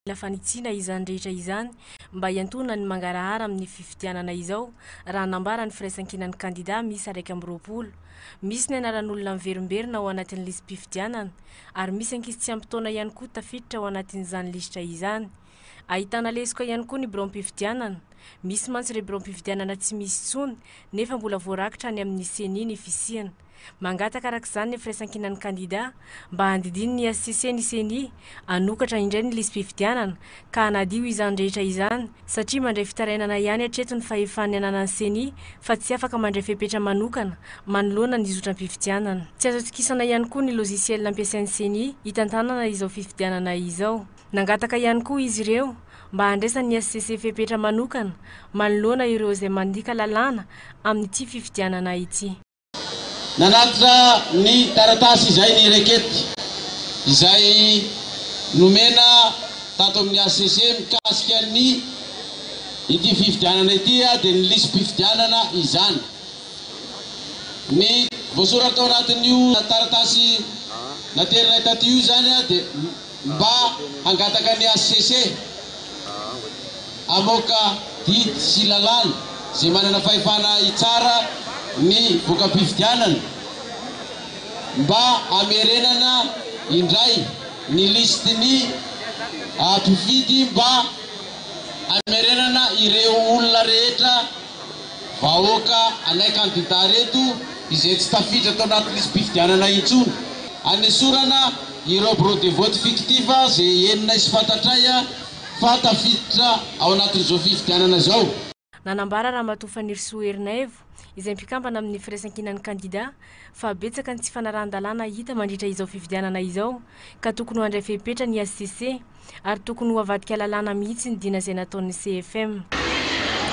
Mila fanitsiana izany rehetra izany mba hiantohana ny mangarahara amin'ny fifidianana izao, raha nambara ny firaisankinan'ny kandida miisa 21. Misy ny anaran'olona miverimberina ao anatin'ny lisi-pifidianana ary misy ankizy tsy ampy taona ihany koa tafiditra ao anatin'izany lisitra izany. Ahitana lesoka ihany koa ny biraom-pifidianana. Misy mantsy ireo biraom-pifidianana tsy misy intsony nefa mbola voarakitra any amin'ny Ceni ny fisiany. Mangataka araka izany ny firaisankinan'ny kandida mba handidian'ny HCC ny Ceni hanokatra indray ny lisi-pifidianana ka hanadio izany rehetra izany satria mandray fitarainana ihany hatreto ny fahefan'ny ananan'ny Ceni fa tsy afaka mandray fepetra manokana manoloana ny zotram-pifidianana. Tsy azo atokisana ihany koa ny logiciel ampiasain'ny Ceni hitantanana izao fifidianana izao. Nangataka ihany koa izy ireo mba handraisan'ny HCC fepetra manokana manoloana ireo izay mandika lalàna amin'ity fifidianana ity. Nanatitra ny taratasy izay ny requête izay nomena tato amin'ny HCC mikasika ny ity fifidianana ity dia ny lisi-pifidianana izany. Ny voasoratra tao anatin'io taratasy naterinay taty io izany dia mba hangataka ny HCC hamoaka didy sy lalàna izay manana fahefana hitsara ny voka-pifidianana mba hamerenana indray ny lisitry ny mpifidy mba hamerenana ireo olona rehetra vahoaka anay kandida reto izay tsy tafiditra tao anaty lisi-pifidianana intsony. Hanesorana ireo bureau de vote fictif izay henonay sy fantatray fa tafiditra ao anatin'izao fifidianana izao. Nanambara Ramatoa Fanirisoa Ernaivo, izay mpikambana amin'ny firaisankinan'ny kandida, fa betsaka ny tsy fanarahan-dalàna hita mandritra izao fifidianana izao ka tokony ho handray fepetra ny HCC ary tokony ho avadika lalàna mihitsy ny dina izay nataon'ny CFM.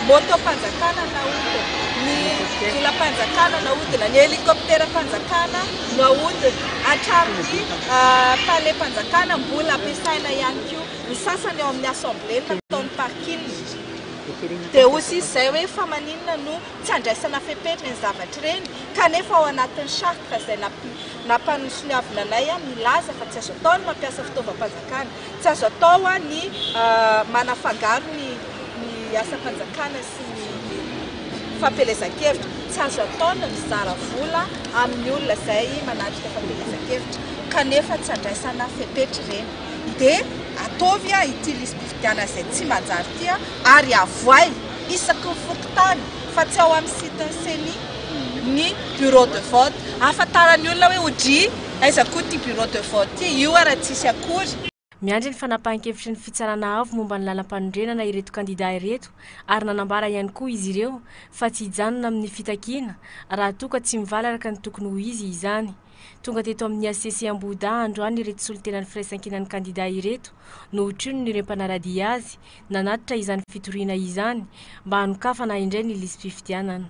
Moto-panjakana nahodina, ny volam-panjakana nahodina, ny helicoptère-panjakana nahodina, hatramin'ny palais-panjakana mbola ampiasaina ihany koa, ny sasany ao amin'ny assemblée nataony parking. Dia hoy sisa izay hoe fa maninona no tsy andraisana fepetra ireny zavatra ireny kanefa ao anatin'ny charte izay nampanonsoniavina anay milaza fa tsy azo atao ny mampiasa fitaovam-panjakana, tsy azo atao ny manafangaro ny ny asam-panjakana sy ny fampielezan-kevitra, tsy azo atao ny mizara vola amin'ny olona izay manatrika fampielezan-kevitra kanefa tsy andraisana fepetra ireny. Dia ataovy ity lisi-pifidianana izay tsy manjary ity ary avoay isaky ny fokontany fa tsy ao amin'ny site-n'ny Ceni ny bureau de vote. Ahafantaran'ny olona hoe odry aiza koa ity bureau de vote ity, io ara tsisy akory. Miandry ny fanapahan-kevitry ny Fitsarana Avo momba ny lalampanorenana ireto kandida ireto ary nanambara ihany koa izy ireo fa tsy hijanona amin'ny fitakiana raha toa ka tsy mivaly araka ny tokony ho izy izany. Tonga teto amin'ny HCC Ambohidahy androany ireto solontenan'ny firaisankinan'ny kandida ireto nohotronin'ireo mpanara-dia azy nanatitra izany fitoriana izany mba hanokafana indray ny lisi-pifidianana.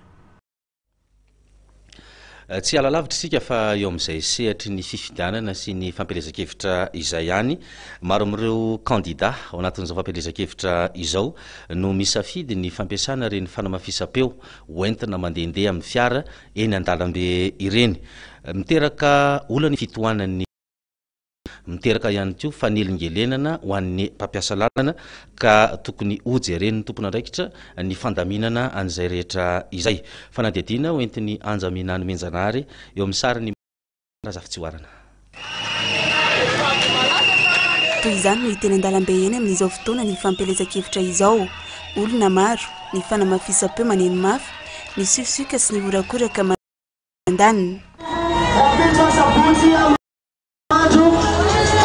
Tsy hiala lavitra isika fa eo amin'izay sehatry ny fifidianana sy ny fampielezan-kevitra izay ihany. Maro amin'ireo kandida ao anatin'izao fampielezan-kevitra izao no misafidy ny fampiasana ireny fanamafisam-peo hoentina mandehandeha amin'ny fiara eny an-dalambe ireny. Miteraka olana ny fitohanan'ny Miteraka ihany koa fanelingelenana ho an'ny mpampiasa lalana ka tokony hojeren'ny tompon'andraikitra ny fandaminana an'izay rehetra izay. Fanadihadiana hoentin'i Anja Minà Nomenjanahary eo amin'ny sarin'i Razafitsihoarana. Toy izany no hita eny an-dalambe eny amin'izao fotoana ny fampielezan-kevitra izao. Olona maro, ny fanamafisam-peo maneno mafy, ny siosioka sy ny horakoraka mandanina. Rahampitso asabotsy Andro,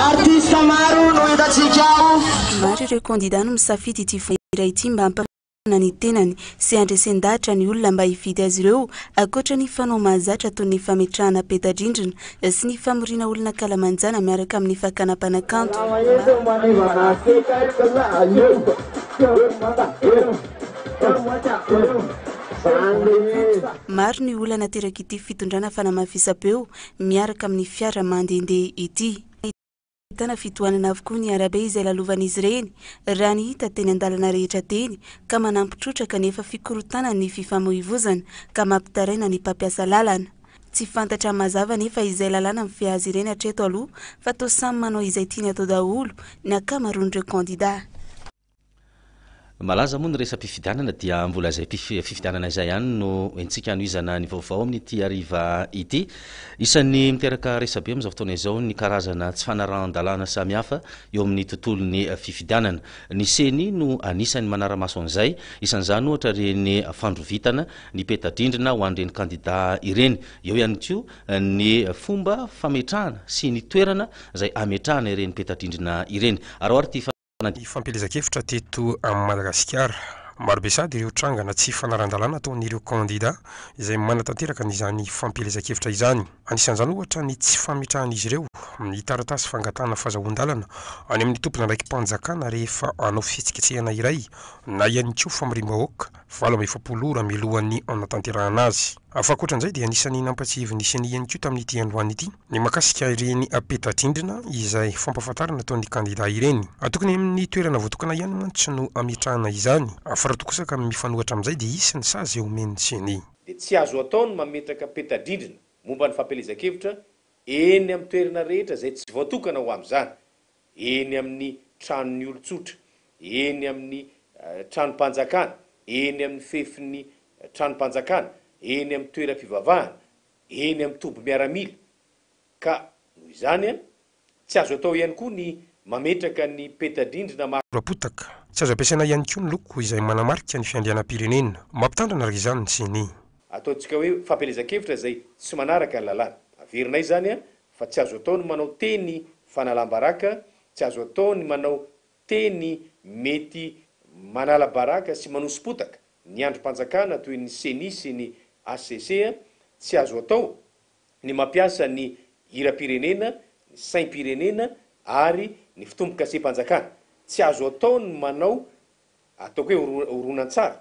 artista maro no hitantsika ao. Maro ireo kandida no misafidy ity fomba iray ity mba hampahafantatra ny tenany sy handresen-dahatra ny olona mba hifidy azy ireo, ankoatra ny fanao mahazatra toy ny fametrahana peta-drindrina sy ny famoriana olona ankalamanjana miaraka amin'ny fakana mpanakanto. Maro ny olana aterak'ity fitondrana fanamafisam-peo miaraka amin'ny fiara mandehandeha ity. Ahitana fitohanana avokoa ny arabe izay lalovan'izy ireny, raha ny hita teny an-dalana rehetra teny, ka manampy trotraka nefa fikorontanan'ny fifamoivozana ka mampitaraina ny mpampiasa lalana. Tsy fantatra mazava anefa izay lalàna mifehy azy ireny hatreto aloha fa toa samy manao izay tiany atao daholo ny ankamaroan'ireo kandidà. Malaza moa ny resa-pifidianana dia mbola izay fifidianana izay ihany no entintsika hanohizana ny vaovao amin'ity hariva ity. Isan'ny miteraka resabe amin'izao fotoana izao ny karazana tsy fanarahan-dalàna samihafa eo amin'ny tontolon'ny fifidianana. Ny Ceni no anisan'ny manara-maso an'izay, isan'izany ohatra ireny fandrovitana ny peta-drindrina ho an'ireny kandidà ireny. Eo ihany koa ny fomba fametrahana sy ny toerana izay ametrahana ireny peta-drindrina ireny. Araho ary ity Ny fampielezan-kevitra teto Madagasikara. Marobe sahady ireo trangana tsy fanaran-dalàna ataon'ireo kandida izay manatanteraka an'izany fampielezan-kevitra izany. Anisan'izany ohatra ny tsy fametrahan'izy ireo ny taratasy fangatahana fazahoan-dalana any amin'ny tompon'andraiki-panjakana rehefa hanao fihetsiketsehana iray na ihany koa famoriam-bahoaka 48 ora mialohan'ny hanatanterahana azy. Fa ankoatran'izay dia anisan'ny nampatsiahivin'ny Ceni ihany koa tamin'ity androany ity ny mahakasika ireny peta-drindrina izay fampahafantarana ataon'ny kandida ireny. Tokony amin'ny toerana voatokana ihany mantsy no hametrahana izany, fa raha toa kosa ka mifanohitra amin'izay dia hisy ny sazy omen'ny Ceni. Dia tsy azo atao ny mametraka peta-drindrina momba ny fampielezan-kevitra eny amin'ny toerana rehetra izay tsy voatokana ho amin'izany, eny amin'ny tranon'ny olon-tsotra, eny amin'ny tranom-panjakana, eny amin'ny fefin'ny tranom-panjakana, eny amin'ny toeram-pivavahana, eny amin'ny toby miaramila. Ka noho izany, tsy azo atao ihany koa ny mametraka ny peta-drindrina maha. Rapotaka. Tsy azo ampiasaina ihany koa ny loko izay manamarika ny fiandrianam-pirenena. Mampitandrina araka izany ny Ceni. Ataontsika hoe fampielezan-kevitra izay tsy manaraka ny lalàna. Averinay izany fa tsy azo atao ny manao teny fanalam-baraka, tsy azo atao ny manao teny mety manala baraka sy manoso-potaka ny andrim-panjakana toy ny Ceni sy ny hcc, tsy azo atao ny mampiasa ny hiram-pirenena, ny saim-pirenena ary ny fitombokasem-panjakana. Tsy azo atao ny manao ataoko hoe horonantsary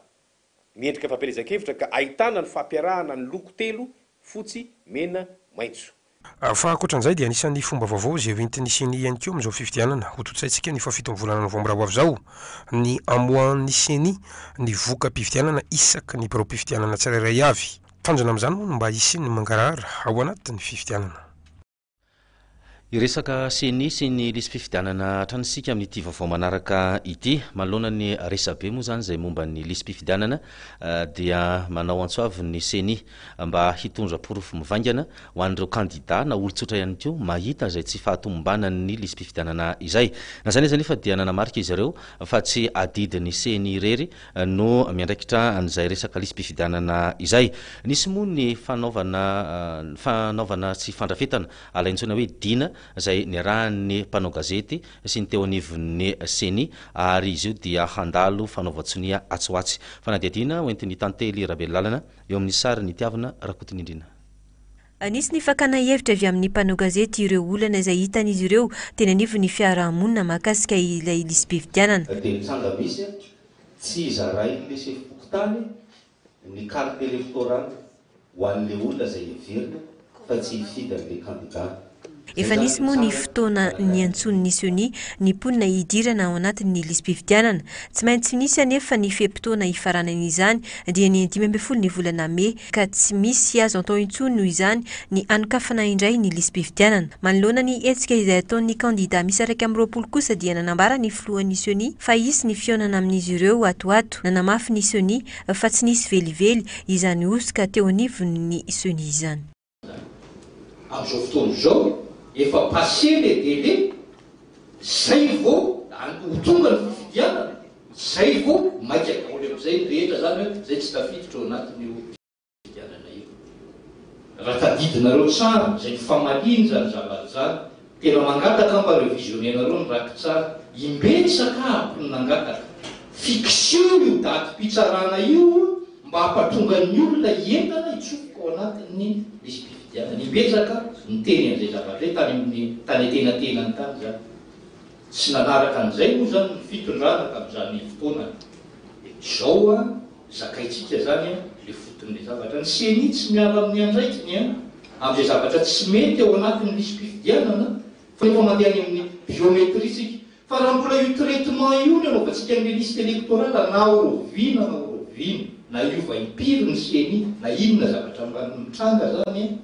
miendrika fampielezan-kevitra ka ahitana ny fampiarahana ny loko telo, fotsy, mena, maitso. Fa ankoatran'izay dia anisan'ny fomba vaovao izay hoentin'ny Ceni ihany koa amin'izao fifidianana hotontosaintsika ny fahafiton'ny volana novambra ho avy izao ny hamoahan'ny Ceni ny voka-pifidianana isaky ny biraom-pifidianana tsirairay avy. Tanjona amin'izany moa ny mba hisian'ny mangarahara ao anatin'ny fifidianana. Hiresaka Ceni sy ny lisi-pifidianana hatrany isika amin'ity vaovao manaraka ity. Manoloana ny resabe moa izany izay momba ny lisi-pifidianana dia manao antso avo ny Ceni mba hitondra porofo mivaingana ho an'ireo kandida na olon-tsotra ihany koa mahita izay tsy fahatomombanan'ny lisi-pifidianana izay. Na izany aza anefa dia nanamarika izy ireo fa tsy adidin'ny Ceni irery no miandraikitra an'izay resaka lisi-pifidianana izay. Nisy moa ny fanaovana fanaovana sy fandrafetana ilay antsoina hoe dina izay niarahan'ny mpanao gazety sy ny teo anivon'ny Ceni ary izy io dia handalo fanaovan-tsonia atsy ho atsy. Fanadihadiana hoentin'i Tantely Rabelalana eo amin'ny sary Nitiavina Rakotonindrina. Nisy ny fakana hevitra avy amin'ny mpanao gazety ireo olana izay hitan'izy ireo teny anivon'ny fiarahamonina mahakasika ilay lisi-pifidianana. Dia ny tranga misy, tsy zarain'ilay sefom-pokontany ny carte électorale ho an'ilay olona izay heverina fa tsy hifidy an'ilay kandida. Efa nisy moa ny fotoana niantsoan'ny Ceni ny mponina hidirana ao anatin'ny lisi-pifidianana. Tsy maintsy nisy anefa ny fe-potoana hifaranan'izany dia ny 15 ny volana mey ka tsy misy azo atao intsony noho izany ny hanokafana indray ny lisi-pifidianana. Manoloana ny hetsika izay ataon'ny kandida miisa 21 kosa dia nanambara ny filohan'ny Ceni fa hisy ny fihaonana amin'izy ireo ato ho ato. Nanamafy ny Ceni fa tsy nisy velively izany hosoka teo anivon'ny Ceni izany. Amin'izao fotoana izao, efa passé le délai, zay vao ho tonga ny fifidianana, zay vao maika daholo amin'izay ny rehetra zany hoe zay tsy tafiditra ao anatin'io fifidianana io. Raha tadidinareo tsara izay nifamaliana izany zavatra izany, Tena mangataka aho mba revisionner-nareo ny rakitsary. Imbetsaka aho no nangataka. Fixeo io datim-pitsarana io mba hampatonga ny olona hientana hitsofoka ao anatin'ny lisi-pifidianana. Imbetsaka aho niteny an'izay zavatra izay tany amin'ny tany antenatenany tany izany. Tsy nanaraka an'izay moa izany ny fitondrana tamin'izany fotoana. Izao an, zakaintsika izany an, ilay foton'ilay zavatra. Ny ceni tsy miala amin'ny andraikiny an, amin'izay zavatra tsy mety ao anatin'ny lisi-pifidianana, fa efa mandeha any amin'ny biométrie isika. Fa raha mbola io traitement io no anaovantsika an'ilay liste électorale, na oviana na oviana, na hiova impiry ny ceni, na inona zavatra mitranga izany an.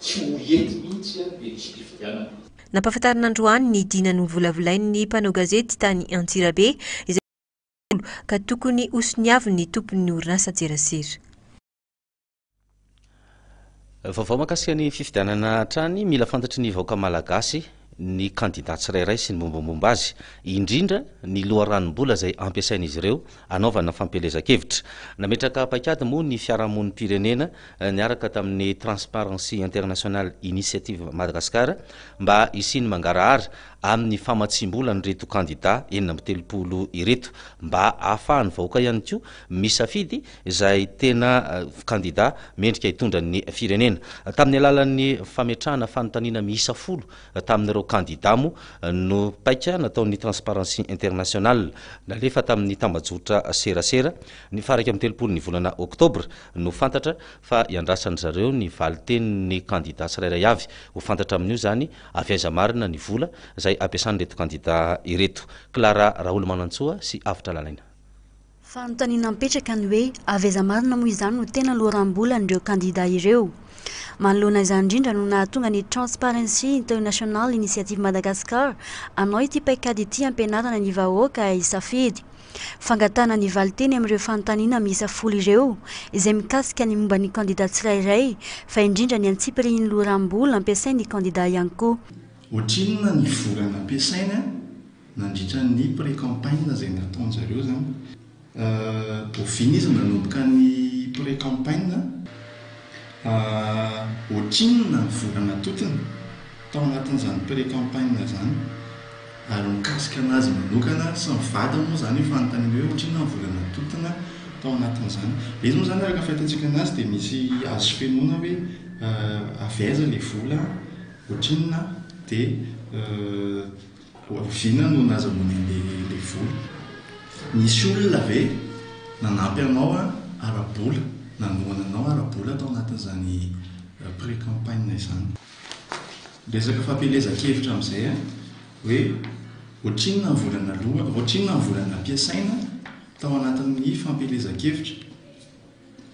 Tsy ho hety mihitsy le lisi-pifidianana. Nampahafantarina androany ny dina novolavolain'ny mpanao gazety tany Antsirabe izay ka tokony hosoniavin'ny tompon'ny orinasan-tserasera. Vaovao mahakasika ny fifidianana hatrany, mila fantatry ny vahoaka malagasy ny kandida tsirairay sy ny mombamomba azy, indrindra ny loharanom-bola izay ampiasain'izy ireo hanaovana fampielezan-kevitra. Nametraka paikady moa ny fiarahamonim-pirenena niaraka tamin'ny Transparency International Initiative Madagascar mba hisian'ny mangarahara amin'ny famatsiam-bola an'ireto kandida 36 ireto mba hahafahan'ny vahoaka ihany koa misafidy izay tena kandida mendrika hitondra ny firenena. Tamin'ny alalan'ny fametrahana fanontaniana miisa folo tamin'ireo kandida moa no paika nataon'ny Transparency International nalefa tamin'ny tambajotra serasera ny faha 31 ny volana oktobra no fantatra fa iandrasan-dry zareo ny valin-tenin'ny kandida tsirairay avy. Ho fantatra amin'io izany avy aiza marina ny vola izay ampiasan'ireto kandida ireto. Clara Raholomanantsoa sy Avotra Lalaina. Fanontaniana mipetraka ny hoe avy aiza marina moa izany no tena loharanom-bolan'ireo kandida ireo? Manoloana izany indrindra no nahatonga ny Transparency International Initiative Madagascar hanao ity paikady ity hampianarana ny vahoaka hisafidy. Fangatahana ny valinteny amin'ireo fanontaniana miisa folo ireo, izay mikasika ny momba ny kandida tsirairay, fa indrindra ny antsipirihin'ny loharanom-bola ampiasain'ny kandida ihany koa. Ohatrinona ny vola nampiasaina nandritra ny pré-campagne izay nataon-jareo izany? Oviana izy nanomboka ny pré-campagne? Ohatrinona ny vola natotony tao anatin'izany pré-campagne izany? Ary mikasika an'azy manokana sy ny vadiny moa izany io fanontaniana io hoe ohatrinona ny vola natotona tao anatin'izany? Ilay izy moa izany araka ny fahitantsika an'azy dia misy azo fenoina hoe avy aiza ilay vola, ohatrinona dia Oviana no nazahoany an'ilay vola? Nisy olona ve nanampy anao ara-bola, nanohana anao ara-bola tao anatin'izany pré-campagne izany? Resaka fampielezan-kevitra amin'izay hoe ohatrinona ny vola naloa, ohatrinona ny vola nampiasaina tao anatin'ny fampielezan-kevitra?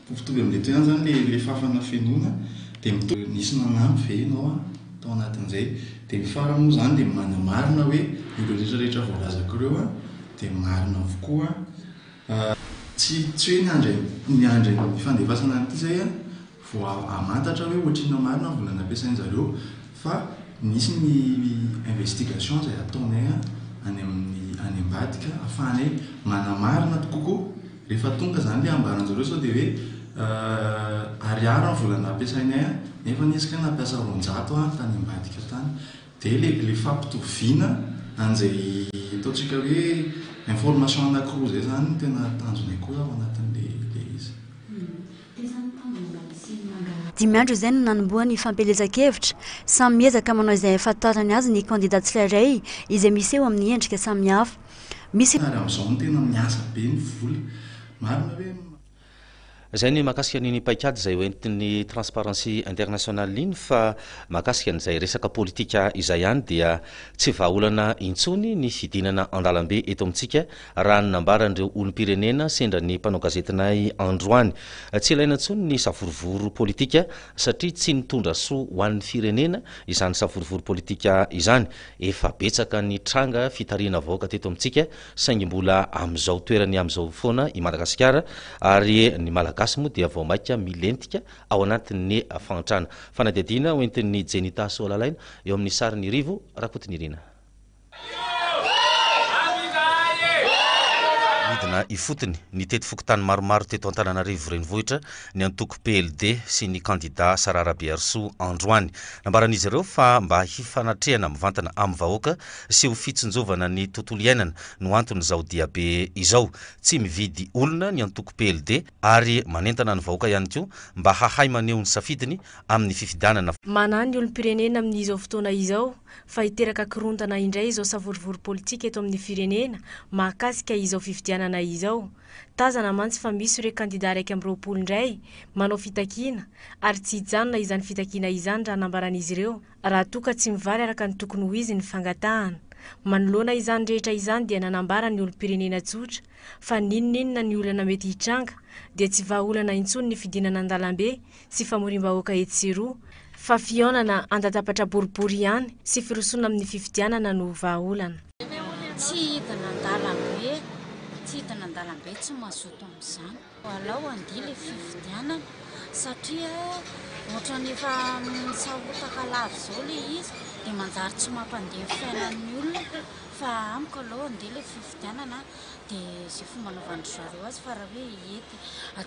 Mitovitovy amin'ilay teo ihany izany ilay ilay fafana fenoina dia mitovy nisy nanampy ve ianao an tao anatin'izay dia ny farany moa izany dia manamarina hoe ireo rehetra rehetra voalazako ireo an dia marina avokoa an tsy tsy hoe niandry niandry ny fandefasana an'ity izay an vao hamantatra hoe ohatrinona marina ny vola nampiasain-jareo fa misy ny investigation izay ataonay any amin'ny any ambadika ahafahanay manamarina kokoa Rehefa tonga izany ilay ambaran-jareo sao dia hoe ariary ny vola nampiasainay an, nefa anie izy kay nampiasa 200 an tany ambadika tany. Dia ilay ilay fampitoviana an'izay ataontsika hoe information anankiroa izay izany no tena tanjonay koa ao anatin'ilay ilay izy. Dimy andro izay no nanombohan'ny fampielezan-kevitra. Samy miezaka manao izay ahafantarany azy ny kandida tsirairay izay miseho amin'ny endrika samihafa. Misy. Ary amin'izao no tena miasa be ny vola. Marina hoe. Izay ny mahakasika an'iny paikady izay hoentin'ny Transparency International iny fa mahakasika an'izay resaka politika izay ihany dia tsy vahaolana intsony ny fidinana an-dalambe eto amintsika raha ny nambaran'ireo olom-pirenena sendra ny mpanao gazetinay androany. Tsy ilaina intsony ny savorovoro politika satria tsy nitondra soa ho an'ny firenena izany savorovoro politika izany. Efa betsaka ny tranga fitarihana vahoaka teto amintsika saingy mbola amin'izao toerany amin'izao foana i Madagasikara ary ny Malagasy moa dia vao mainka milentika ao anatin'ny fahantrana. Fanadihadiana hoentin'i Jenita Soalalaina eo amin'ny sarin'i Rivo Rakotonirina. Nidina ifotony, nitety fokontany maromaro teto Antananarivo Renivohitra ny antoko PLD sy ny kandidà Sarah Rabearisoa androany. Nambaran'izy ireo fa mba hifanatrehana mivantana amin'ny vahoaka sy ho fitsinjovana ny tontolo iainana no anton'izao diabe izao. Tsy mividy olona ny antoko PLD ary manentana ny vahoaka ihany koa mba hahay maneho ny safidiny amin'ny fifidianana. Manahy ny olom-pirenena amin'izao fotoana izao fa hiteraka korontana indray izao savorovoro politika eto amin'ny firenena mahakasika izao fifidianana izao. Tazana mantsy fa misy ireo kandida 21 indray manao fitakiana ary tsy hijanona izany fitakiana izany raha nambaran'izy ireo raha toa ka tsy mivaly araka ny tokony ho izy ny fangatahana. Manoloana izany rehetra izany dia nanambara ny olom-pirenena tsotra fa n'inon'inona ny olana mety hitranga dia tsy vahaolana intsony ny fidinana an-dalambe sy famoriam-bahoaka etsy sy eroa. fa fihaonana an-databatra boribory ihany sy firosoana amin'ny fifidianana no vahaolana. Tsy hidina an-dalambe, tsy hidina an-dalambe, tsy mazoto amin'izany. Alao handia ilay fifidianana satria ohatran'ny efa misahotaka lava izao ilay izy dia manjary tsy mampandeha ny fiainan'ny olona fa amiko aleo handeha ilay fifidianana dia izay fomba anaovan-dry zareo azy fa raha hoe hety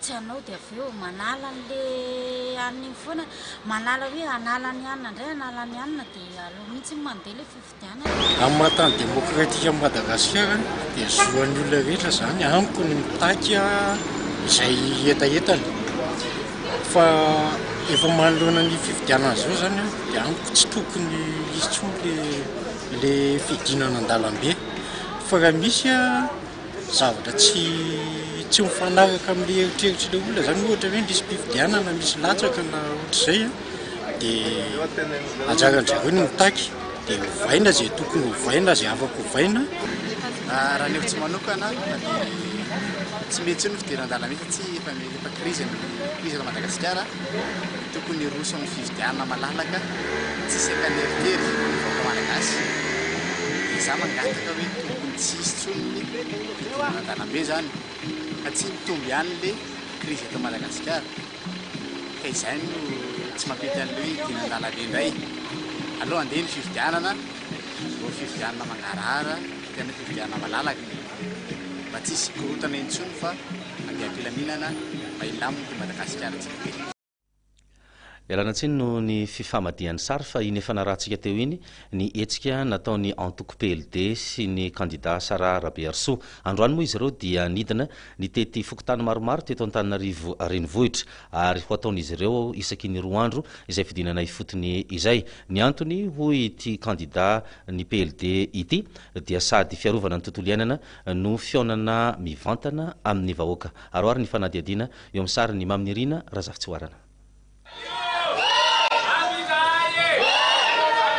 tsy hanao dia avy eo manala an'ilay hanina iny foana, manala hoe hanala ny hanina indray hanala ny hanina dia aleo mihitsy mandeha ilay fifidianana. Amin'ny maha tany demokratika an'i Madagasikara dia zo an'ny olona rehetra izany amiko ny mitaky izay hetahetany fa efa manoloana ny fifidianana izao izany dia amiko tsy tokony hisy intsony le fidinana an-dalambe fa raha misy zavatra tsy tsy mifanaraka amin'ilay eritreritr'ilay olona izany ohatra hoe lisi-pifidianana misy latsaka na ohatr'izay dia anjaran-dry zareo ny mitaky dia ovaina izay tokony hovaina izay afaka ovaina. Raha ny hevitro manokana dia tsy mety intsony ny fidiran-dalambe satria efa efa krizy ny krizy eto Madagasikara, tokony hiroso amin'ny fifidianana malalaka tsisy ankaneritery ny vahoaka malagasy, dia za mangataka hoe tokony tsy hisy intsony ny fidirana an-dalambe zany fa tsy mitombo ihany le krizy eto Madagasikara ka izay no tsy mampety an'le hoe hidina an-dalambe indray, aleo handeha ny fifidianana vao fifidianana mangarahara, tena fifidianana malalaka mba tsy hisy korontana intsony fa handeha am-pilaminana mba hilamina ity Madagasikara tsika ity. Ialana tsiny noho ny fifamadihan'ny sary fa iny efa narahantsika teo iny ny hetsika nataon'ny antoko PLD sy ny kandida Sarah Rabeharisoa. Androany moa izy ireo dia nidina nitety fokontany maromaro teto Antananarivo renivohitra ary ho ataon'izy ireo isaky ny roa andro izay fidinana ifotony izay. Ny antony hoy ity kandida ny PLD ity dia sady fiarovana ny tontolo iainana no fihaonana mivantana amin'ny vahoaka. Aro ary ny fanadihadiana Eo amin'ny sarin'i Maminirina Razafitsihoarana.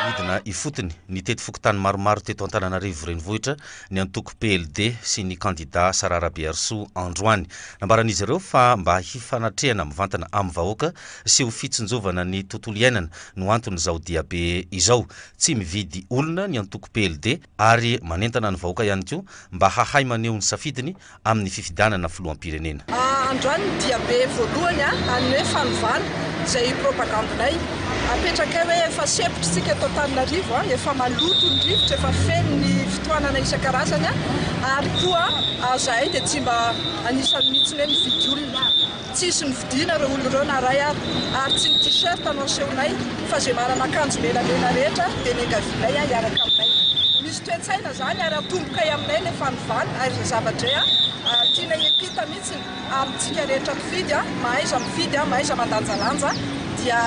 Nidina ifotony, nitety fokontany maromaro teto Antananarivo Renivohitra ny antoko PLD sy ny kandida Sarah Rabeharisoa androany. Nambaran'izy ireo fa mba hifanatrehana mivantana amin'ny vahoaka sy ho fitsinjovana ny tontolo iainana no anton'izao diabe izao. Tsy mividy olona ny antoko PLD ary manentana ny vahoaka ihany koa mba hahay maneho ny safidiny amin'ny fifidianana filoham-pirenena. Androany ny diabe voalohany an'ny hoe fanovana izay propagandinay. Apetrakay hoe efa sempotra isika eto Antananarivo, efa maloto ny rivotra, efa feno ny fitohanana isan-karazany ary koa izahay dia tsy mba anisan'ny mihitsy ny hoe mividy olona. Tsisy nividiana ireo olona ireo na iray ary, ary tsy ny t-shirt no asehonay fa izay manana akanjo menamena rehetra dia niangavianay hiaraka aminay. Misy toe-tsaina izany ary atombokay aminay ilay fanovana ary izay zavatra izay tianay hiampita mihitsy amintsika rehetra mpifidy, mahaiza mifidy, mahaiza mandanjalanja dia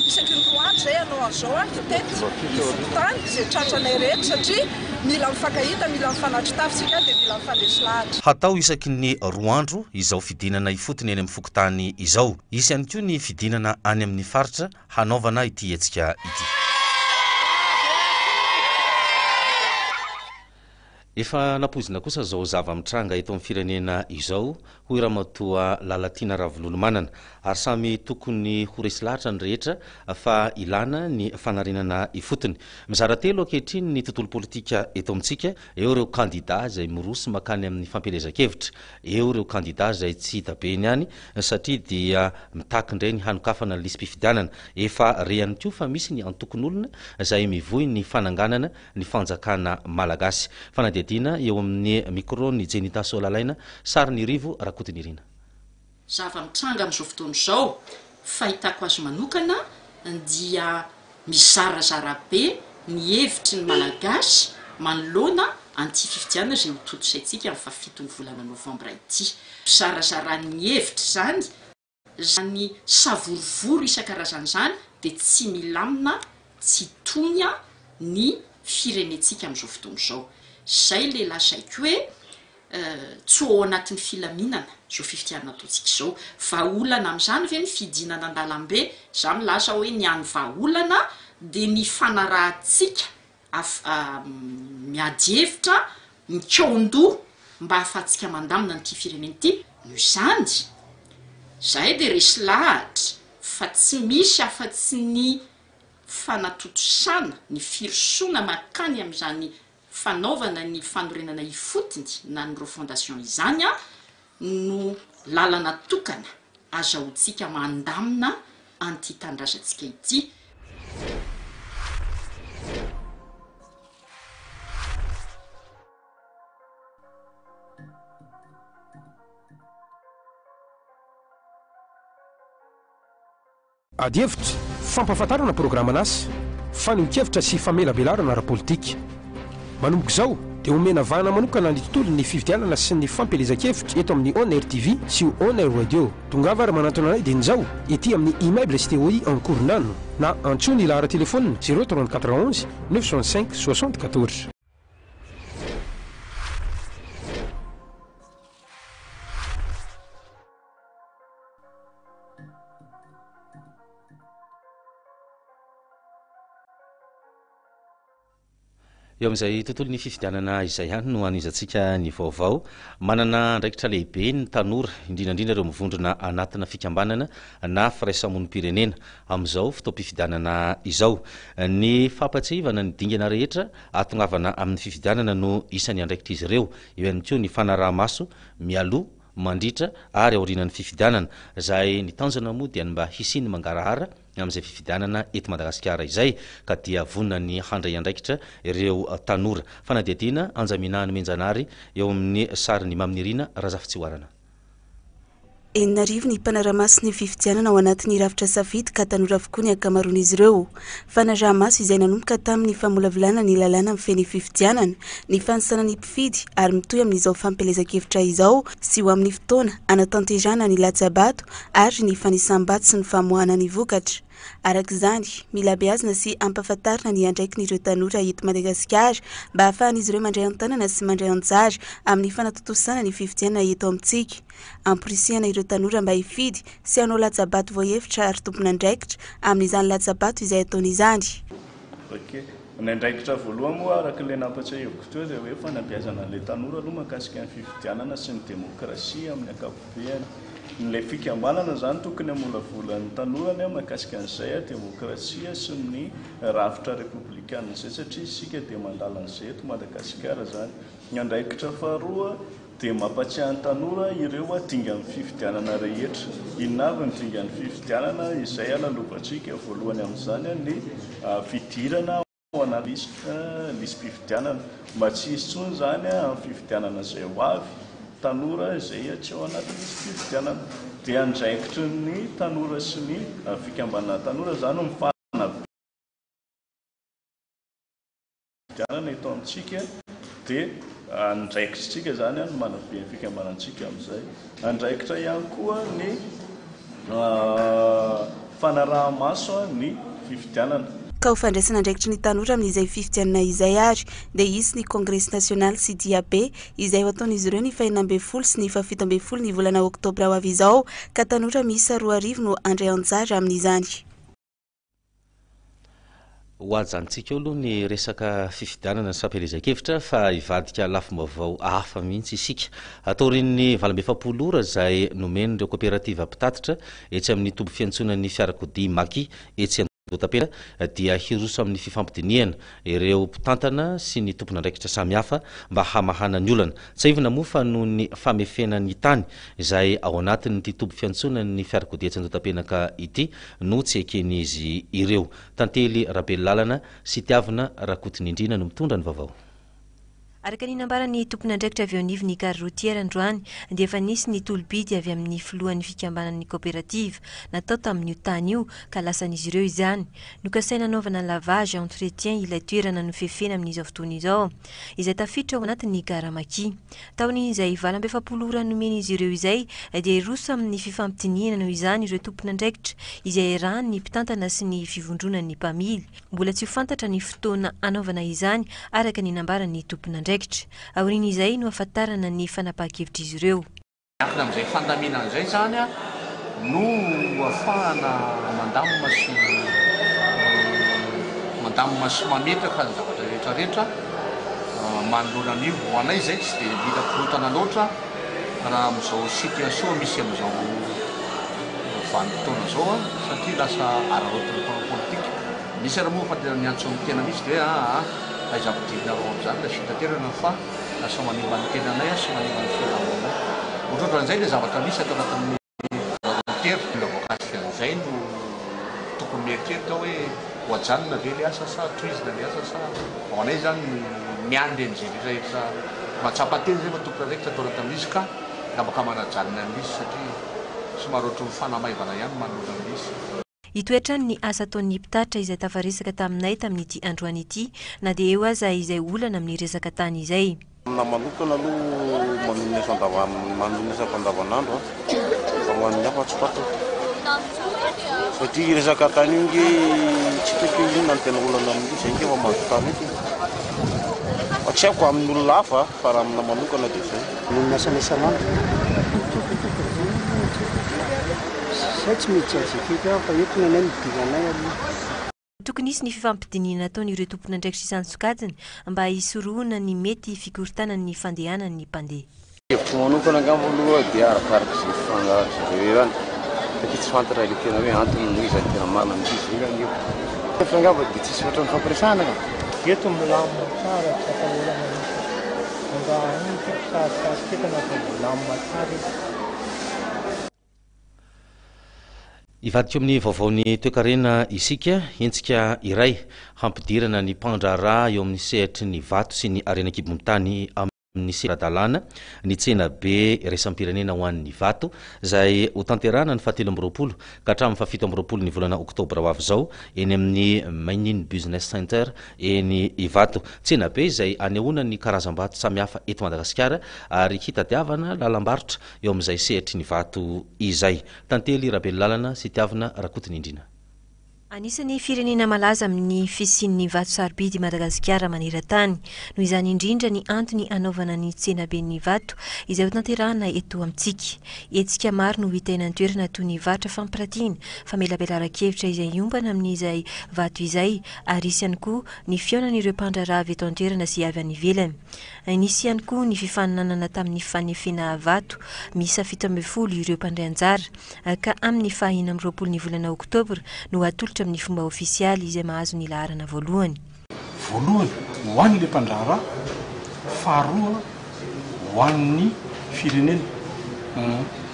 isaky ny roa andro izay hanao an'izao hitety ny fokontany izay tratranay rehetra satria Mila mifankahita, mila mifanatri-tafo isika dia mila mifandresy lahatra. Hatao isaky ny roa andro izao fidinana ifotony eny amin'ny fokontany izao. Hisy ihany koa ny fidinana any amin'ny faritra hanaovana ity hetsika ity. Efa nampoizina kosa izao zava-mitranga eto amin'ny firenena izao, hoy Ramatoa Lalatiana Ravololomanana, ary samy tokony ho resy lahatra ny rehetra fa ilana ny fanarenana ifotony. Mizara telo ankehitriny ny tontolo politika eto amintsika, eo ireo kandida izay miroso mankany amin'ny fampielezan-kevitra, eo ireo kandida izay tsy hita be eny ihany satria dia mitaky indray ny hanokafana ny lisi-pifidianana. Efa re ihany koa fa misy ny antokon'olona izay mivoy ny fananganana ny fanjakana malagasy. Fanadihadiana eo amin'ny micro-n'i Jenita Soalalaina, sarin'i Rivo Rakotonirina. Zava-mitranga amin'izao fotoana izao, fahitako azy manokana dia mizarazara be ny hevitry ny Malagasy manoloana an'ity fifidianana izay ho tontosaintsika amin'ny fahafiton'ny volana novambra ity. Fizarazaran'ny hevitra izany Izany savorovoro isan-karazany izany dia tsy milamina, tsy tony ny firenentsika amin'izao fotoana izao. Izay ilay lazaiko hoe tsy ho ao anatin'ny filaminana izao fifidianana ataontsika izao. Vahaolana amin'izany ve ny fidinana an-dalambe? Izaho milaza hoe ny hany vahaolana dia ny fanarahantsika af miady hevitra, mikaon-doha mba hahafahantsika mandamina an'ity firenena ity. Noho izany, izahay dia resy lahatra fa tsy misy afa-tsy ny. fanatontosana ny firosoana mankany amin'izany fanaovana ny fanorenana ifotony na ny refondation izany no lalana tokana azahoantsika mandamina an'ity tanindrazantsika ity. Adihevitra, fampahafantarana programan'asa, fanehoan-kevitra sy famelabelarana ara-politika. Manomboka izao dia omena vahana manokana ny tontolon'ny fifidianana sy ny fampielezan-kevitra eto amin'ny On Air TV sy On Air Radio. Tongava ary manantona anay dieny izao ety amin'ny Immeuble STOI Ankorondrano na antsoy ny laharan-telefaonina 034 11 965 74. Eo amin'izay tontolon'ny fifidianana izay ihany no hanohizantsika ny vaovao. Manana andraikitra lehibe ny tanora, indrindra indrindra ireo mivondrona anatina fikambanana na firaisamonim-pirenena, amin'izao fotoam-pifidianana izao. Ny fampatsiahivana ny dingana rehetra ahatongavana amin'ny fifidianana no isan'ny andraikitr'izy ireo. Eo ihany koa ny fanaraha-maso mialoha, mandritra ary aorianan'ny fifidianana, izay ny tanjona moa dia ny mba hisian'ny mangarahara amin'izay fifidianana eto Madagasikara izay, ka dia vonona ny handray andraikitra ireo tanora. Fanadihadiana, Anja Minah Nomenjanahary eo amin'ny sarin'i Maminirina Razafitsihoarana. 6000 ny mpanara-maso ny fifidianana ao anatin'ny rafitra safidy ka tanora avokoa ny ankamaroan'izy ireo. Fanaraha-maso izay nanomboka tamin'ny famolavolana ny lalàna mifehy ny fifidianana, ny fanisana ny mpifidy ary mitohy amin'izao fampielezan-kevitra izao sy ho amin'ny fotoana hanatanterahana ny latsa-bato ary ny fanisam-bato sy ny famoahana ny vokatra. Araka izany, mila beazina sy ampahafantarina ny andraikiny ireo tanora eto Madagasikara mba hahafahan'izy ireo mandray an-tanana sy mandray anjara amin'ny fanatontosana ny fifidianana eto amintsika. Amporisihana ireo tanora mba hifidy sy hanao latsa-bato voahevitra ary tompon'andraikitra amin'izany latsa-bato izay ataony izany. Ok. Ny andraikitra voalohany moa araka ilay nampatsiahiviko teo dia hoe fanabeazana an'ilay tanora aloha mahakasika ny fifidianana sy ny demokrasia amin'ny ankapobeny. Ilay fikambanana izany tokony hamolavola ny tanorany mahakasika an'izay demokrasia sy ny rafitra repoblikana izay satria isika dia mandala an'izay eto Madagasikara izany. Ny andraikitra faharoa dia mampatsiahy ny tanora ireo dingan'ny fifidianana rehetra. Inona avy ny dingan'ny fifidianana izay lalovantsika? Voalohany amin'izany ny fidirana ao anaty lisitra, lisi-pifidianana. Mba tsy hisy intsony izany amin'ny fifidianana izay ho avy, tanora izay tsy ao anaty lisi-pifidianana. Dia andraikitry ny tanora sy ny fikambanana tanora izany ny mifanabe. Fifidianana eto amintsika dia andraikitritsika izany ny manabe ny fikambanantsika amin'izay. Andraikitra ihany koa ny fanaraha-maso ny fifidianana. Ka ho fandraisana andraikitry ny tanora amin'izay fifidianana izay ary dia hisy ny kongresy nasionaly sy diabe izay ho ataon'izy ireo ny fahenina ambin'ny folo sy ny faha-17 ny volana oktobra ho avy izao ka tanora miisa 2000 no handray anjara amin'izany. Ho hajanontsika eo aloha ny resaka fifidianana sy fampielezan-kevitra fa hivadika lafim-baovao hafa mihitsy isika. Taorian'ny 48 ora izay nomen'ireo koperativa mpitatitra etsy amin'ny toby fiantsonan'ny fiarakodia Maki etsy Andohatapenaka dia hiroso amin'ny fifampidinihana ireo mpitantana sy ny tompon'andraikitra samihafa mba hamahana ny olana. Tsiahivina moa fa noho ny famefena ny tany izay ao anatin'ity toby fiantsonan'ny fiarakodia etsy Andohatapenaka ity no tsy eken'izy ireo. Tantely Rabelolalana sy Tiavina Rakotonindrina no mitondra ny vaovao. Araka ny nambaran'ny tompon'andraikitra avy eo anivon'ny gare routière androany dia efa nisy ny tolo-bidy avy amin'ny filohan'ny fikambanan'ny kaoperativa natao tamin'io tany io ka lasan'izy ireo izany. Nokasaina hanaovana lavage entretien ilay toerana nofefena amin'izao fotoana izao izay tafiditra ao anatin'ny gara Maki. Taorian'izay 48 ora nomen'izy ireo izay dia hiroso amin'ny fifampidinihana noho izany ireo tompon'andraikitra izay iarahan'ny mpitantana sy ny fivondronan'ny mpamily. Mbola tsy ho fantatra ny fotoana hanaovana izany araka ny nambaran'ny tompon'andraikitra. Aorian'izay no hahafantarana ny fanapahan-kevitr'izy ireo. Miankina amin'izay fandaminana izay izany no ahafahana mandamina sy mandamina sy mametraka ny zavatra rehetra rehetra manoloana an'io. Ho anay izay tsy dia mila korontana loatra raha amin'izao situation misy amin'izao vanim-potoana izao satria lasa araraotin'ny mpanao politika. Misy ary moa fa tena miantso ny tena mihitsy dia hoe aa aiza ampidirinareo amin'izany ilay fitaterana fa lasa manimba ny tenanay sy manimba ny fiarahamoninay. Ohatrohatran'izay ilay zavatra misy ato anatin'ny volontaire. Olona voakasika an'izay no tokony mieritreritra hoe ho ajanona ve ilay asa sa tohizina ilay asa sa ho anay izany miandry an'izay rehetra rehetra mahatsapa tena izay fa tompon'andraikitra ato anatin'ilay izy ka afaka manajanona an'ilay izy satria somary ohatran'ny fanamaivana ihany manoloana an'ilay izy. Hitohy hatrany ny asa ataon'ny mpitatitra izay tafaresaka taminay tamin'ity androany ity na dia eo aza izay olana amin'ny resaka tany izay. Amina manokana aloha manohy ny asa manohy ny asako andavanandro aho fa ho an'ny hafa tsy fantako satria resaka tany io nge tsy hitako hoe inona no tena olana amin'io zay nge efa mahazo tany eto e fa tsy haiko amin'ny olona hafa fa raha amina manokana dia zay. Noho ny asany isan'andro. Zay tsy mety tsy azo ekeko aho fa eto ny anay no idiranay aloha. Tokony hisy ny fifampidinihana ataon'ireo tompon'andraikitra isan-tsokajiny mba hisorohana ny mety fikorontanan'ny fandehanan'ny mpandeha. Hevitro manokana angamba aloha dia arakaraka izay fifanarahan-dry zareo eo ihany satria tsy fantatra ilay tena hoe antony no iza ny tena marina mihitsy izy io angamba io. Hevitra angamba dia tsisy ohatran'ny mifampiresahana ka. Eto milamina tsara tsy atahorana mihitsy. Angaha iny tiako sarotsarotra fa milamina tsara izy. Hivadika amin'ny vaovaon'ny toekarena isika, hetsika iray hampidirana ny mpandraharaha eo amin'ny sehatry ny vato sy ny harena an-kibon'ny tany amin'ny sera-dalàna ny tsenabe iraisam-pirenena ho an'ny vato izay hotanterahana ny fahatelo amby 20 ka hatramin'ny fahafito amby 20 ny volana oktobra ho avy izao eny amin'ny Mining Business Center eny Ivato. Tsenabe izay hanehoana ny karazam-bato samihafa eto Madagasikara ary hitadiavana lalam-barotra eo amin'izay sehatry ny vato izay. Tantely Rabelolalana sy Tiavina Rakotonindrina. Anisan'ny firenena malaza amin'ny fisian'ny vato sarobidy i Madagasikara maneran-tany. Noho izany indrindra ny antony hanaovana ny tsenaben'ny vato izay hotanterahana eto amintsika. Hetsika maro no hita eny an-toerana toy ny varotra fampiratiana, famelabelaran-kevitra izay hiompana amin'izay vato izay ary hisy ihany koa ny fihaonan'ireo mpandraharaha avy eto an-toerana sy avy any ivelany. Nisy ihany koa ny fifaninanana tamin'ny fanefena vato miisa 17 ireo mpandray anjara ka amin'ny faha 26 ny volana oktobra no hatolotra amin'ny fomba ofisialy izay mahazo ny laharana voalohany. Voalohany ho an'ilay mpandraharaha, faharoa ho an'ny firenena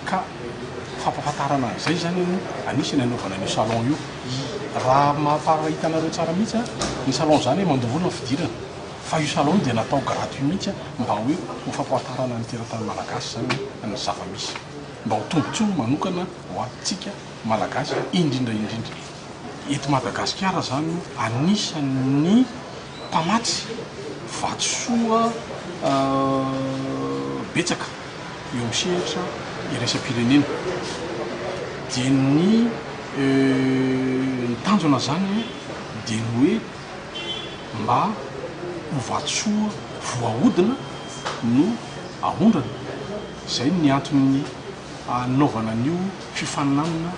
ka fampahafantarana an'izay izany no anisany anaovana an'io salon io. Raha mahafa hitanareo tsara mihitsy ny salon izany hoe mandoa vola ny fidirana. Fa io salon io dia natao gratuit mihitsy mba hoe ho fampahafantarana ny teratany malagasy izany ny zava-misy. Mba ho tombotsoa manokana ho antsika malagasy indrindra indrindra. Eto Madagasikara izany anisan'ny mpamatsy vatosoa betsaka eo amin'ny sehatra iraisam-pirenena. Dia ny ny tanjona izany dia ny hoe mba ho vatosoa voahodina no aondrana, izay ny anton'ny hanaovana an'io fifaninanana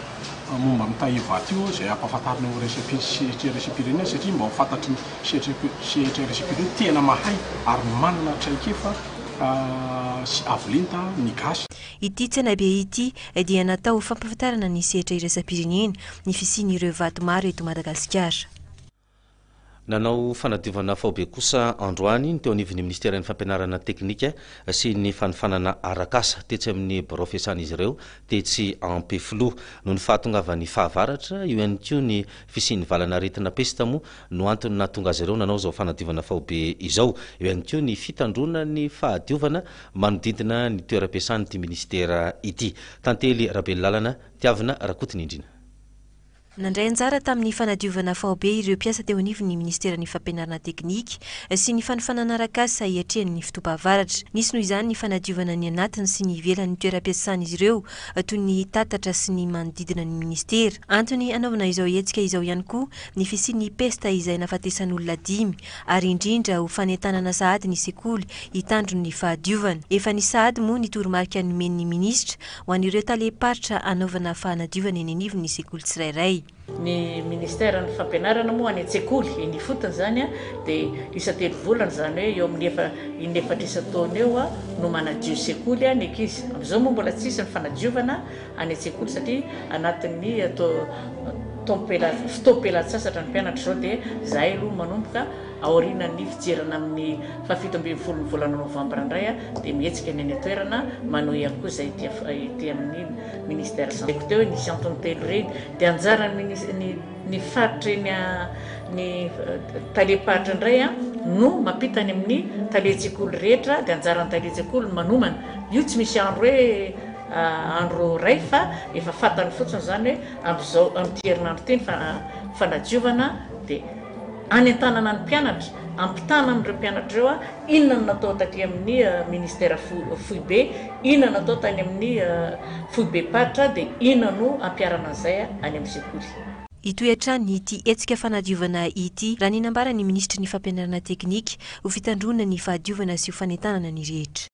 momba ny tahiry vato io izay hampahafantarina eo sehatra iraisam-pirenena satria mba ho fantatry ny sehatra iraisam-pirenena tena mahay ary manana traikefa sy avo lenta ny gasy. Ity tsenabe ity dia natao ho fampahafantarana ny sehatra iraisam-pirenena ny fisian'ireo vato maro eto Madagasikara. Nanao fanadiovana faobe kosa androany ny teo anivon'ny minisiteran'ny fampianarana teknika sy ny fanofanana arak'asa tetsy amin'ny birao fiasan'izy ireo tetsy Ampefiloha. Noho ny fahatongavan'ny fahavaratra, io ihany koa ny fisian'ny valanaretina pesta moa no antony nahatonga azy ireo nanao izao fanadiovana faobe izao. Eo ihany koa ny fitandroana ny fahadiovana manodidina ny toeram-piasan'ity minisitera ity. Tantely Rabelolalana, Tiavina Rakotonindrina. Nandray anjara tamin'ny fanadiovana faobe ireo mpiasa teo anivon'ny minisiteran'ny Fampianarana teknika sy ny fanofanana arak'asa hiatrehany ny fotoam-pahavaratra. Nisy noho izany ny fanadiovana ny anatiny sy ny ivelan'ny toeram-piasan'izy ireo toy ny tatatra sy ny manodidina ny minisitera. Antony hanaovana izao hetsika izao ihany koa ny fisian'ny pesta izay nahafatesan'olona dimy ary indrindra ho fanentanana sahady ny sekoly hitandro ny fahadiovana. Efa nisy sahady moa ny toromarika nomen'ny minisitra Ho an'ireo talem-paritra hanaovana fanadiovana eny anivon'ny sekoly tsirairay. Ny ministeran'ny fampianarana moa any an-tsekoly, eny ifotony izany dia isan-telo volana izany hoe eo amin'ny efa in'efatra isan-taona eo no manadio sekoly ny ankizy. Amin'izao moa mbola tsisy ny fanadiovana any an-tsekoly satria anatin'ny atao taom-piala fotoam-pialantsasatra ny mpianatra izao dia izahay aloha manomboka aorianan'ny fijerana amin'ny fahafito ambin'ny ny volana novambra indray dia mihetsika ny any an-toerana manohy ihany koa izay ety ety amin'ny ministère santé teo hoe nisy antony telo ireny dia anjaran'ny ny ny faritra eny ny talem-paritra indray no mampita any amin'ny talen-tsekoly rehetra dia anjaran'ny talen-tsekoly ny manomana io tsy misy andro hoe andro iray fa efa fantany fotsiny izany hoe amin'izao amin'ity herinandro ity ny fanadiovana dia anentanana ny mpianatra, ampitana amin'ireo mpianatra ireo inona no natao taty amin'ny ministera foibe, inona no natao tany amin'ny foibem-paritra dia inona no ampiharana an'izay any amin'ny sekoly. Hitohy hatrany ity hetsika fanadiovana ity, raha ny nambaran'ny minisitry ny fampianarana teknika, ho fitandroana ny fahadiovana sy ho fanentanana ny rehetra.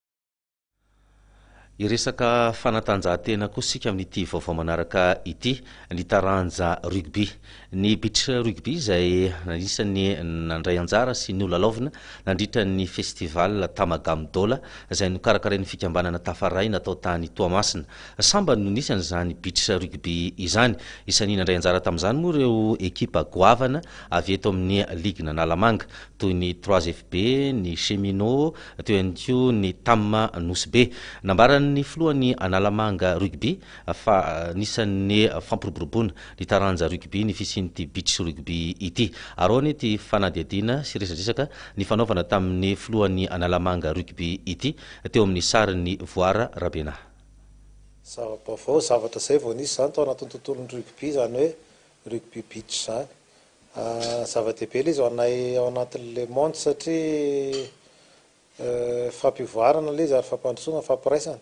Hiresaka fanatanjahantena kosa isika amin'ity vaovao manaraka ity, ny taranja rugby. Ny beach rugby izay anisan'ny nandray anjara sy nolalaovina nandritra ny festival Tamagam Dola izay nokarakarain'ny fikambanana Tafaray natao tany Toamasina. Sambany no nisy an'izany beach rugby izany. Isan'ny nandray anjara tamin'izany moa ireo ekipa goavana avy eto amin'ny ligin'Analamanga toy ny Trois FB, ny Cheminot, Teo ihany koa ny Tam Nosy Be. Nambaran'ny filohan'ny Analamanga Rugby fa anisan'ny fampiroboroboana ny taranja rugby ny fisian'ity beach rugby ity. Araho ity fanadihadiana sy resadresaka nifanaovana tamin'ny filohan'ny Analamanga Rugby ity teo amin'ny sarin'i Voara Rabenahy. Zava-baovao, zavatra izay vao nisy izany tao anatin'ny tontolon'ny rugby izany hoe rugby beach izany. Zava-dehibe ilay izy ho anay ao anatin'ilay monde satria fampivoarana ilay izy ary fampandrosoana, fampiraisana.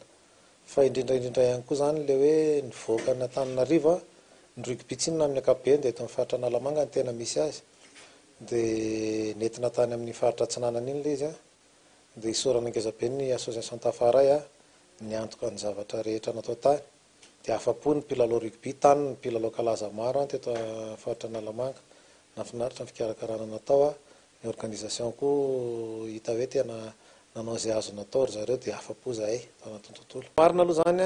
Fa indrindra indrindra ihany koa izany ilay hoe nivoaka an'Antananarivo ny rugby tsinona amin'ny ankapobeny dia eto amin'ny faritra Analamanga no tena misy azy. Dia nentina tany amin'ny faritra Atsinanana iny ilay izy an. Dia isaorana ngezabe ny association Tafaray niantoka ny zavatra rehetra natao tany. Dia afa-po ny mpilalao rugby, tany ny mpilalao kalaza maro teto faritra Analamanga. Nahafinaritra ny fikarakarana natao, ny organisation koa hita hoe tena nanao izay azo natao ry zareo dia afa-po izahay tao anatin'ny tontolo. Marina aloha izany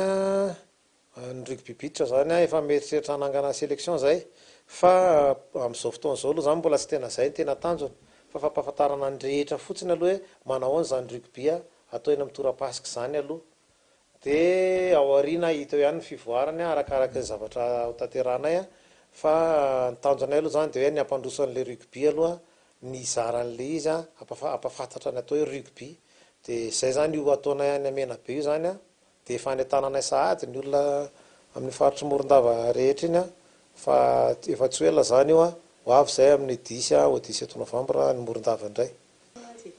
ny rugby beach izany efa mieritreritra hanangana selection izay fa amin'izao fotoana izao aloha izany mbola tsy tena izay no tena tanjona fa fampahafantarana ny rehetra fotsiny aloha hoe manao ahoana izany rugby atao eny amin'ny torapasika izany aloha Dia ao aoriana hita eo ihany ny fivoarany arakaraka ny zavatra ho tanterahanay fa ny tanjonay aloha izany dia hoe ny hampandroso an'ilay rugby aloha, ny hizara an'ilay izy hampafantatra ny atao hoe rugby. Dia izay izany io ataonay any Menabe io izany dia efa any an-tananay sahady ny olona amin'ny faritr'i Morondava rehetra iny fa efa tsy ho ela izany io, ho avy izay amin'ny dix au dix-sept novembre any Morondava indray.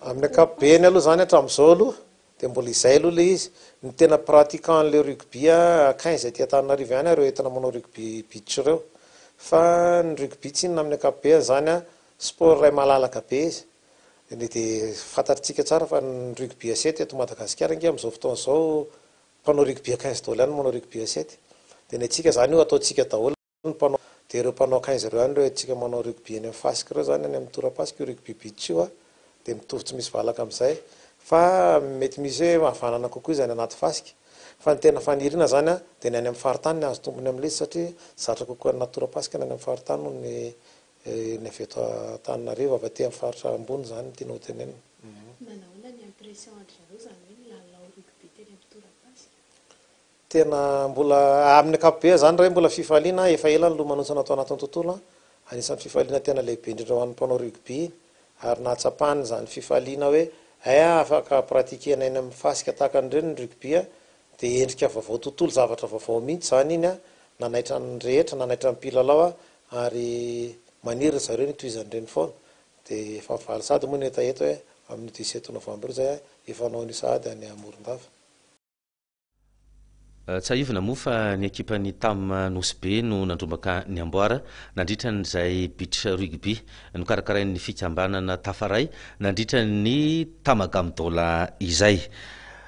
Amin'ny ankapobeny aloha izany hatramin'izao aloha Dia mbola izay aloha ilay izy. Ny tena pratiquant an'ilay rugby a, 15 aty Antananarivo ihany ireo entina manao rugby beach ireo. Fa ny rugby tsinona amin'ny ankapobeny izany a, sport iray malalaka be izy. Ny dia fantatritsika tsara fa ny rugby à sept eto Madagasikara ange amin'izao fotoana izao mpanao rugby à 15 daholo ihany no manao rugby à sept. Dia ny antsika izany io ataontsika daholo. Ny mpanao dia ireo mpanao 15 ireo ihany ireo entintsika manao rugby eny amin'ny fasika ireo izany, any amin'ny torapasika io rugby beach io a, dia mitovy tsy misy valaka amin'izay, fa mety misy hoe havanana kokoa izy any anaty fasika, fa ny tena faniriana izany a, dia ny any amin'ny faritany ny azo tombony amin'ilay izy satria zatra kokoa any anaty torapasika ny any amin'ny faritany noho ny ny avy eto Antananarivo, avy aty amin'ny faritra ambony izany no tiana ho tenenina. Manahoana ny impression an-dry zareo izany hoe nilalao rugby teny amin'ny torapasika? Tena mbola, amin'ny ankapobeny izany ray mbola fifaliana, efa ela ny lomanotsana tao anatin'ny tontolo an, anisan'ny fifaliana tena lehibe indrindra ho an'ny mpanao rugby iny, ary nahatsapany izany fifaliana hoe hay afaka pratiquer-na eny amin'ny fasika tahaka an'ireny ny rugby an, dia endrika vaovao tontolo, zavatra vaovao mihitsy izany iny an, nanaitra ny rehetra, nanaitra ny mpilalao an, ary maniry ry zareo ny hitohizan'ireny foana, dia efa mivaly sahady moa ny hetaheta hoe amin'io 17 novambra io izay an, efa hanao an'io sahady any Morondava. Tsiahivina moa fa ny ekipan'ny Tam Nosy Be no nandrombaka ny amboara nandritra an'izay beach rugby nokarakarain'ny fikambanana Tafaray nandritra ny Tamagam Dola izay.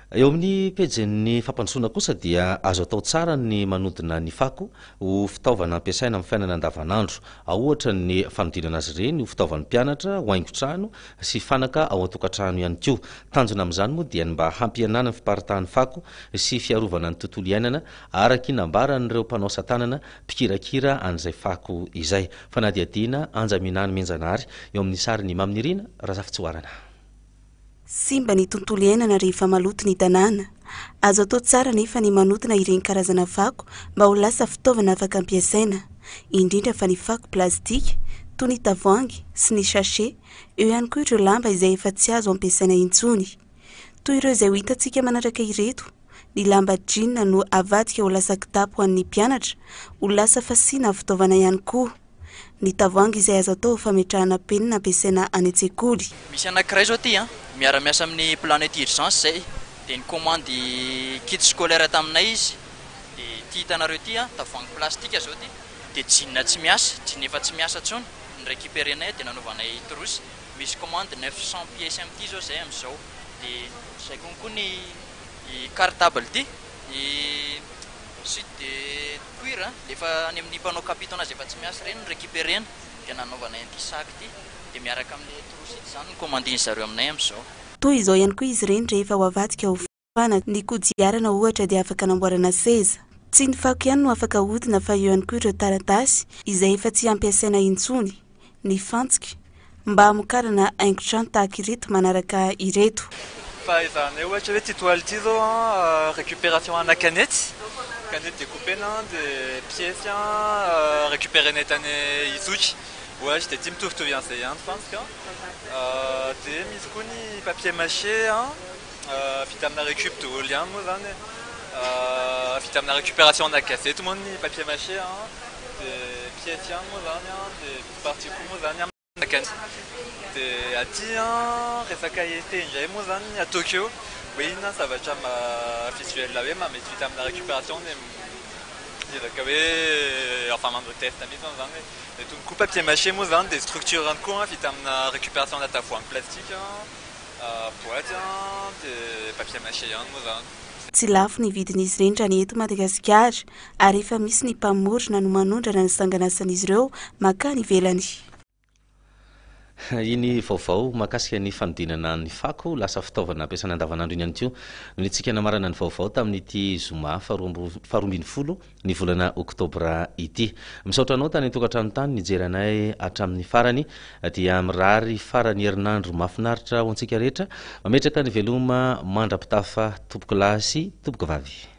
Eo amin'ny pejin'ny fampandrosoana kosa dia azo atao tsara ny manodina ny fako ho fitaovana ampiasaina amin'ny fiainana andavanandro. Ao ohatra ny fanodinana azy ireny ho fitaovan'ny mpianatra, ho haingon-trano sy fanaka ao an-tokantrano ihany koa. Tanjona amin'izany moa dia ny mba hampihenana ny fiparitahan'ny fako sy fiarovana ny tontolo iainana araka ny nambaran'ireo mpanao asa tanana mpikirakira an'izay fako izay. Fanadihadiana Anja Minany Menjanahary eo amin'ny sarin'i Maminirina Razafitsihoarana. Simba ny tontolo iainana rehefa maloto ny tanàna. Azo atao tsara anefa ny manodina ireny karazana fako mba ho lasa fitaovana afaka ampiasaina, indrindra fa ny fako plastika toy ny tavoahangy sy ny sachet, eo ihany koa ireo lamba izay efa tsy azo ampiasaina intsony. Toy ireo izay ho hitantsika manaraka ireto, ny lamba jean no avadika ho lasa kitapo ho an'ny mpianatra, ho lasa fasiana fitaovana ihany koa. Ny tavoahangy izay azo atao ho fametrahana penina ampiasaina any an-tsekoly. Misy anankiray zao ty an, miara-miasa amin'ny Planète Urgence zay, dia nikomandy kit scolaire taminay izy, dia ity hitanareo ity an, tavoahangy plastique zao ty, dia jean tsy miasa, jean efa tsy miasa intsony, ni-recuperer-nay dia nanaovanay trousse, misy commande 900 pièces amin'ity zao zay amin'izao, dia zay konko ny cartable ity, ny suite de cuir a, le efa any amin'ny mpanao kapito anazy efa tsy miasa ireny no recuperena dia nanaovanay an'ity sac ity dia miaraka amin'ilay trousse ity izany no commandin-dry zareo aminay amin'izao. Toy izao ihany koa izy ireny rehefa ho avadika ho fanaka. Ny kodiarana ohatra dia afaka anamboarana seza. Tsy ny fako ihany no afaka ahodina fa eo ihany koa ireo taratasy izay efa tsy ampiasaina intsony. ny fantsika mba hamokarana haingon-trano tahaka ireto manaraka ireto. Fahaizanay ohatra hoe ity toile ity zao an, récupération ana canette, canette découpena an, dia pièce an, récupérenay tany Isotry ohatra, dia ity mitovitovy an'izay ihany fantsika an, dia misy koa ny papier mâché an, vita amina récup daholo ihany moa izany e, vita amina récupération ana gazety moa ny papier mâché an, dia pièce ihany moa izany an, dia misy partie koa moa izany amina gazety, dia aty an resaka essai indray moa izany ny ataoko eo hoe inona ny zavatra mba visuel hoe mba mety vita amina récupération dia miezaka hoe enfin manao test mihitsy izany e, dia itony koa papier mâché moa izany dia structure ihany koa an vita amina récupération ana tavoahangy plastique an. Boaty an, dia papier mâché ihany moa izany. Tsy lafo ny vidin'izy ireny raha ny eto Madagasikara ary efa misy ny mpamorona no manondrana ny sanganasan'izy ireo mankany ivelany. Iny vaovao mahakasika ny fanodinana ny fako lasa fitaovana ampiasaina andavanandro iny ihany koa no nitsika namarana ny vaovao tamin'ity zoma faharoa ambin'ny folo ny volana oktobra ity. Misaotra anao tany an-tokantrano tany nijery anay hatramin'ny farany dia mirary farany herinandro mahafinaritra ho antsika rehetra. Mametraka ny veloma mandra-pitafa tompoko lahy sy tompoko vavy.